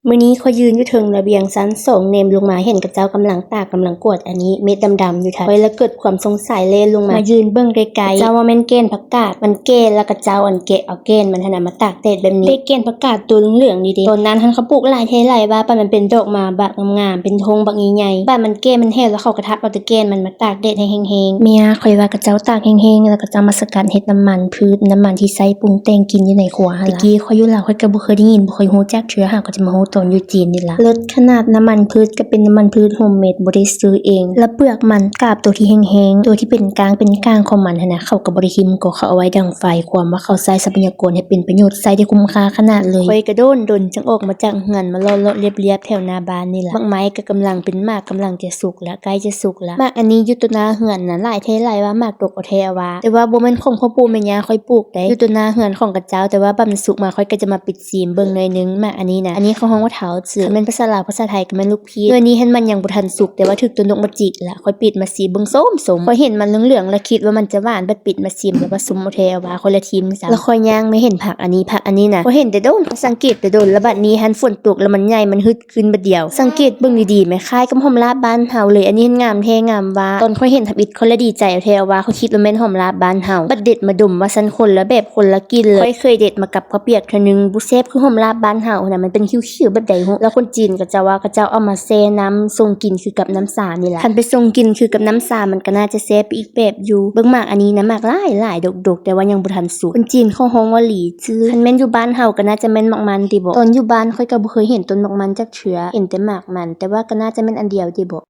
ມື້ນີ້ຂ້ອຍຢືນຢູ່ເທິງລະບຽງຊັ້ນສອງ ແນມລົງມາເຫັນເຂົາເຈົ້າກຳລັງຕາກ ກຳລັງກວດອັນນີ້ເມັດດຳໆຢູ່. ຂ້ອຍລະເກີດຄວາມສົງໄສແລ່ນລົງມາ ມາຢືນເບິ່ງໄກໆ ເຈົ້າວ່າແມ່ນແກ່ນຜັກກາດ ມັນແກ່ແລ້ວເຂົາເຈົ້າອັນແກະເອົາແກ່ນມັນຫັ້ນນະມາຕາກແດດແບບນີ້ ແຕ່ແກ່ນຜັກກາດໂຕເຫຼືອງໆນີ້ເດ້ ຕອນນັ້ນຫັ້ນເຂົາປູກຫຼາຍແທ້ຫຼາຍວ່າ ປານມັນເປັນດອກມາບັກງາມໆ ເປັນທົ່ງບັກໃຫຍ່ໆ ບາດມັນແກ່ມັນແຫ້ວແລ້ວເຂົາກະທັບເອົາແຕ່ແກ່ນມັນມາຕາກແດດໃຫ້ແຫ້ງໆ. ເມຍຂ້ອຍວ່າເຂົາເຈົ້າຕາກແຫ້ງໆ ແລ້ວເຂົາເຈົ້າມາສະກັດເຮັດນ້ຳມັນພືດ ນ້ຳມັນທີ່ໃຊ້ປຸງແຕ່ງກິນຢູ່ໃນຄົວຫັ້ນລະ. ແຕ່ກີ້ຂ້ອຍຢູ່ລາວຂ້ອຍກະບໍ່ເຄີຍໄດ້ຍິນ ບໍ່ເຄີຍຮູ້ຈັກເທື່ອ ຫາກະຈະມາຮູ້ຕອນຢູ່ຈີນນີ້ລະ ເລີດຂະໜາດ. ນ້ຳມັນພືດກະເປັນນ້ຳມັນພືດໂຮມເມດ ບໍ່ໄດ້ຊື້ເອງ ລະເປືອກມັນກາບໂຕທີ່ແຫ້ງໆ ໂຕທີ່ເປັນກ້າງເປັນກ້າງຂອງມັນຫັ້ນນະ ເຂົາກະບໍ່ໄດ້ຖິ້ມ ກະເຂົາເອົາໄວ້ດັງໄຟ ຄວາມວ່າເຂົາໃຊ້ຊັບພະຍາກອນໃຫ້ເປັນປະໂຫຍດ ໃຊ້ໄດ້ຄຸ້ມຄ່າຂະໜາດເລີຍ. ຂ້ອຍກະດົນໆ ຈັ່ງອອກມາຈາກເຮືອນ ມາເລາະໆລຽບໆແຖວໜ້າບ້ານນີ້ລະ. ໝາກໄມ້ກະກຳລັງເປັນໝາກ ກຳລັງຈະສຸກລະ ໃກ້ຈະສຸກລະ. ໝາກອັນນີ້ຢູ່ຕໍ່ໜ້າເຮືອນນະ ຫຼາຍແທ້ຫຼາຍວ່າ ໝາກດົກເອົາແທ້ວ່າ ແຕ່ວ່າບໍ່ແມ່ນຂອງພໍ່ປູ່ແມ່ຍ່າຂ້ອຍປູກໃດ ຢູ່ຕໍ່ໜ້າເສຸນຂອງເຂົາເຈົ້າ ແຕ່ວ່າບາດມັນສຸກມາ ຂ້ອຍກະຈະມາປິດຊີມເບິ່ງໜ້ອຍໜຶ່ງ. ໝາກອັນນີ້ນະ ອັນນີ້ເຂົາຮ້ອງວ່າເທົາເສືອ ຄັນແມ່ນພາສາລາວພາສາໄທກະແມ່ນລູກພີດ. ໜ່ວຍນີ້ຫັ້ນມັນຍັງບໍ່ທັນສຸກ ແຕ່ວ່າຖືກຕົ້ນນົກມາຈິກລະ ຂ້ອຍປິດມາຊີມເບິ່ງສົ້ມໆ ຂ້ອຍເຫັນມັນເຫຼືອງໆ ລະຄິດວ່າມັນຈະຫວານ ບາດປິດມາຊີມລະວ່າສົ້ມເອົາແທ້ວ່າ ຂ້ອຍລະຖິ້ມຊະ. ລະຂ້ອຍຍ່າງມາເຫັນຜັກອັນນີ້ ຜັກອັນນີ້ນະ ຂ້ອຍເຫັນແຕ່ດົນ ຂ້ອຍສັງເກດແຕ່ດົນ ລະບາດນີ້ຫັ້ນຝົນຕົກລະມັນໃຫຍ່ ມັນຮຶດ ຂຶ້ນບາດດຽວ. ສັງເກດເບິ່ງດີໆ ມັນຄ້າຍກັບຫອມລາບບ້ານເຮົາເລີຍ ອັນນີ້ງາມແທ້ງາມວ່າ. ຕອນຂ້ອຍເຫັນທຳອິດ ຂ້ອຍລະດີໃຈເອົາແທ້ວ່າ ຂ້ອຍຄິດວ່າແມ່ນຫອມລາບບ້ານເຮົາ ບາດເດັດມາດົມວ່າຊັ້ນ ຄົນລະແບບຄົນລະກິ່ນເລີຍ. ຂ້ອຍເຄີຍເດັດໝາກກັບເຂົ້າປຽກເທື່ອໜຶ່ງ ບໍ່ແຊບຄືຫອມລາບບ້ານເຮົາຫັ້ນນະ ມັນເປັນຂຽວໆແບບໃດຮູ້. ລະຄົນຈີນເຂົາເຈົ້າວ່າ ເຂົາເຈົ້າເອົາມາແຊ່ນ້ຳຊົງກິນຄືກັບນ້ຳຊານີ້ລະ ຄັນໄປຊົງກິນຄືກັບນ້ຳຊາ ມັນກະໜ້າຈະແຊບໄປອີກແບບຢູ່. ເບິ່ງໝາກອັນນີ້ນະ ໝາກຫຼາຍໆ ດົກໆ ແຕ່ວ່າຍັງບໍ່ທັນສຸກ ຄົນຈີນເຂົາຮ້ອງວ່າຫຼີຈື່. ຄັນແມ່ນຢູ່ບ້ານເຮົາກະໜ້າຈະແມ່ນໝາກມັນຕິບໍ? ຕອນຢູ່ບ້ານຂ້ອຍກະບໍ່ເຄີຍເຫັນຕົ້ນໝາກມັນຈັກເທື່ອ ເຫັນແຕ່ໝາກມັນ ແຕ່ວ່າກະໜ້າຈະແມ່ນອັນດຽວຕິບໍ?